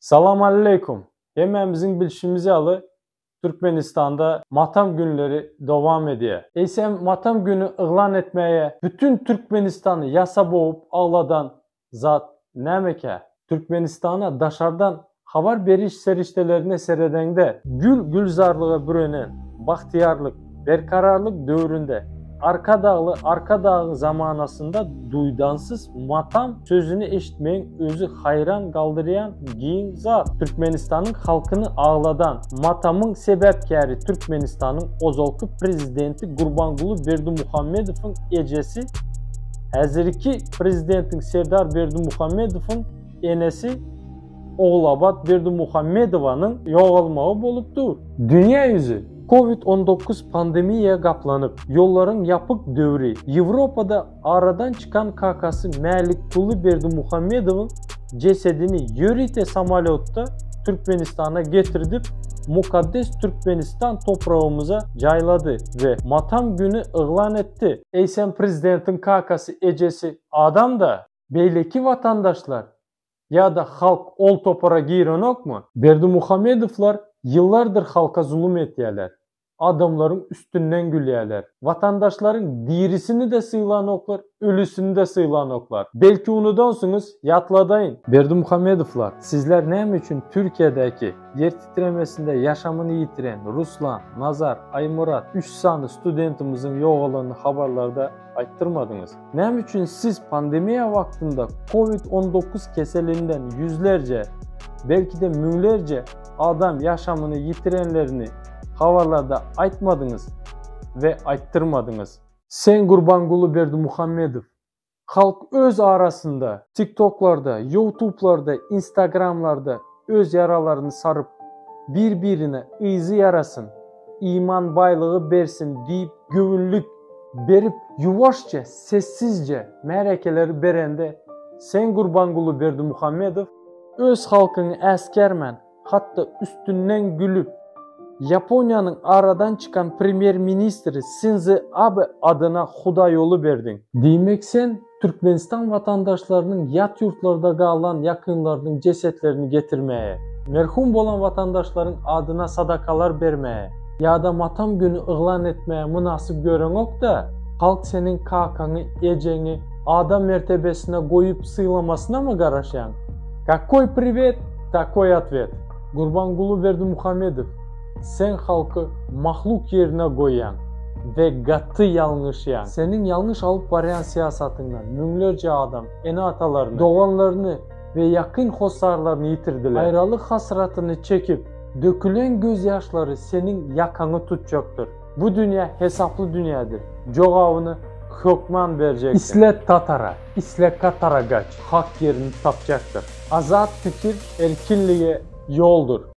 Salam aleýkum! Hemmämiziň bilşimiz ýaly, Türkmenistanda matam günleri dowam edýär. Eýsem matam güni yglan etmäge bütin Türkmenistany ýasa bogup agladan zat nämekä? Türkmenistana daşardan habar beriş serişdelerine seredeňde, gül-gülzarlyga bürenen bagtyýarlyk, berkararlyk döwründe Arkadagly Arkadagyň zamanasynda duýdansyz matam sözüni eşitmegiň özi haýran galdyrýan giň zat. Türkmenistanyň halkyny agladan matamyň sebäpkäri Türkmenistanyň ozalky prezidenti Gurbanguly Berdimuhamedowyň ejesi, häzirki prezidentiň Serdar Berdimuhamedowyň enesi Ogulabat Berdimuhamedowanyň ýogalmagy bolup dur. Dünýä ýüzi Covid 19 pandemiýa gaplanyp, ýollaryň ýapyk döwri, Ýewropada aradan çykan kakasy Mälikguly Berdimuhamedowyň jesedini ýörite samolýotda Türkmenistana getirdip, mukaddes Türkmenistan topragymyza jaýlady we matam güni yglan etdi. Eýsem prezidentiň kakasy, ejesi adam-da? Beýleki watandaşlar ýa-da halk ol topara girenokmy? Berdimuhamedowlar ýyllardyr halka zulum etýäler. Adamlaryň üstünden gülýäler. Watandaşlaryň dirisini-de sylanoklar, ölüsini-de sylanoklar. Belki unudansyňyz, ýatladaýyn. Berdimuhamedowlar, sizler näme üçin Türkiýedäki ýer titremesinde ýaşamyny ýitiren Ruslan, Nazar, Aýmyrat üç sany studentimiziň ýogalanyny habarlarda aýtdyrmadyňyz? Näme üçin siz pandemiýa wagtynda Covid 19 keselinden ýüzlerce, belki-de müňlerce adam ýaşamyny ýitirenlerini habarlarda aýtmadyňyz we aýtdyrmadyňyz? Sen Gurbanguly Berdimuhamedow, halk öz arasynda, tiktoklarda, youtublarda, instagramlarda öz ýaralaryny saryp, bir-birine yzy ýarasyn, iman baýlygy bersin diýip göwünlik berip ýuwaşja, sessizje märekeleri berende sen Gurbanguly Berdimuhamedow öz halkyňy äsgermän, hatda üstünden gülüp, Ýaponiýanyň aradan çykan premýer-ministri Sinze Abe adyna hudaýoly berdiň. Diýmek sen Türkmenistan watandaşlarynyň ýat ýurtlarda galan ýakynlarynyň jesetlerini getirmäge, merhum bolan watandaşlaryň adyna sadakalar bermäge ýa-da matam güni yglan etmäge mynasyp göreňok-da, halk seniň kakaňy, ejeňi adam mertebesine goýup sylamasynamy garaşýaň? Kakoý priwet, takoý otwet. Gurbanguly Berdimuhamedow, sen halky mahluk ýerine goýýaň we gaty ýalňyşýaň. Seniň ýalňyş alyp barýan syýasatyňdan müňlerçe adam ene-atalaryny, doganlaryny we ýakyn hossarlaryny ýitirdiler. Aýralyk hasratyny çekip, dökülen gözýaşlary seniň ýakaňy tutjakdyr. Bu dünýä hesaply dünýädir. Jogabyny hökman berjekdir. Isle Tatara, isle Katara gaç, hak ýerini tapjakdyr. Azat pikir erkinlige ýoldur.